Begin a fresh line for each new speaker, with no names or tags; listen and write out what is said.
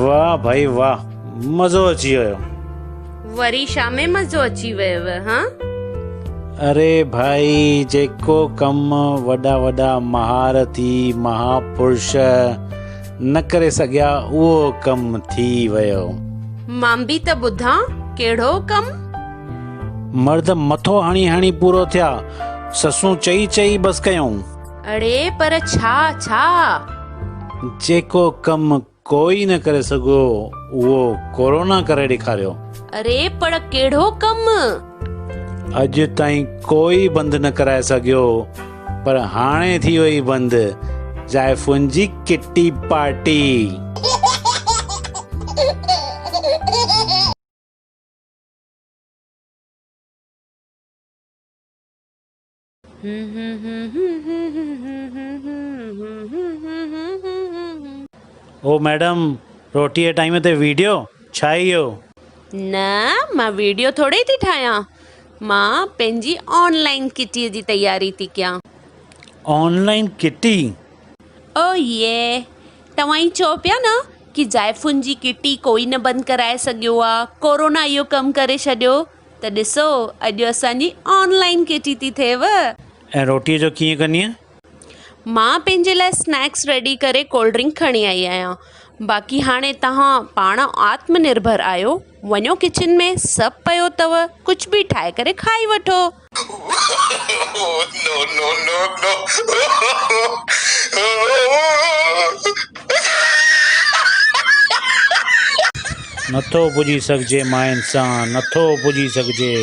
واھ ڀائي واھ مزو اچي ويو.
وري ڇا ۾ مزو اچي ويو هان؟
اري ڀائي جيڪو ڪم وڏا وڏا مهارٿي مهاپرش نه ڪري سگهيا اهو ڪم ٿي ويو.
مان به ته ٻڌان ڪهڙو ڪم؟
مرد مٿو هڻي هڻي پورو ٿيا، سسون چئي چئي بس ڪيائون.
اڙي پر ڇا ڇا؟
جيڪو ڪم ڪوئي نه ڪري سگهيو اهو ڪورونا ڪري ڏيکاريو.
اري پر ڪهڙو ڪم؟
اڄ تائين ڪوئي بند نه ڪرائي سگهيو پر هاڻي ٿي وئي بند زائفن جي ڪٽي پارٽي. او ميڊم روٽي جي ٽائيم تي ويڊيو؟ ڇا اهو؟
نه مان ويڊيو ٿوري ٿي ٺاهيان مان پنهنجي آن لائين ڪٽي جي تياري ٿي ڪيان.
آن لائين ڪٽي؟
او يي توهان ئي چئو پيا نه ڪي زائفن جي ڪٽي ڪوئي نه بند ڪرائي سگهيو آ ڪورونا اهو ڪم ڪري ڇڏيو ته ڏسو اڄ اسان جي آن لائين ڪٽي ٿي ٿئيو.
۽ روٽيء جو ڪيئن ڪندينء؟
مان پنهنجي لاء اسنيڪس ريڊي ڪري ڪولڊ ڊرنڪ کڻي آئي آهيان. باقي هاڻي توهان پاڻ آتم نرڀر آهيو، وڃو ڪچن ۾ سڀ پيو اٿو، ڪجهه به ٺاهي ڪري کائي وٺو.
نٿو پڄي سگهجي ماين سان، نٿو پڄي سگهجي.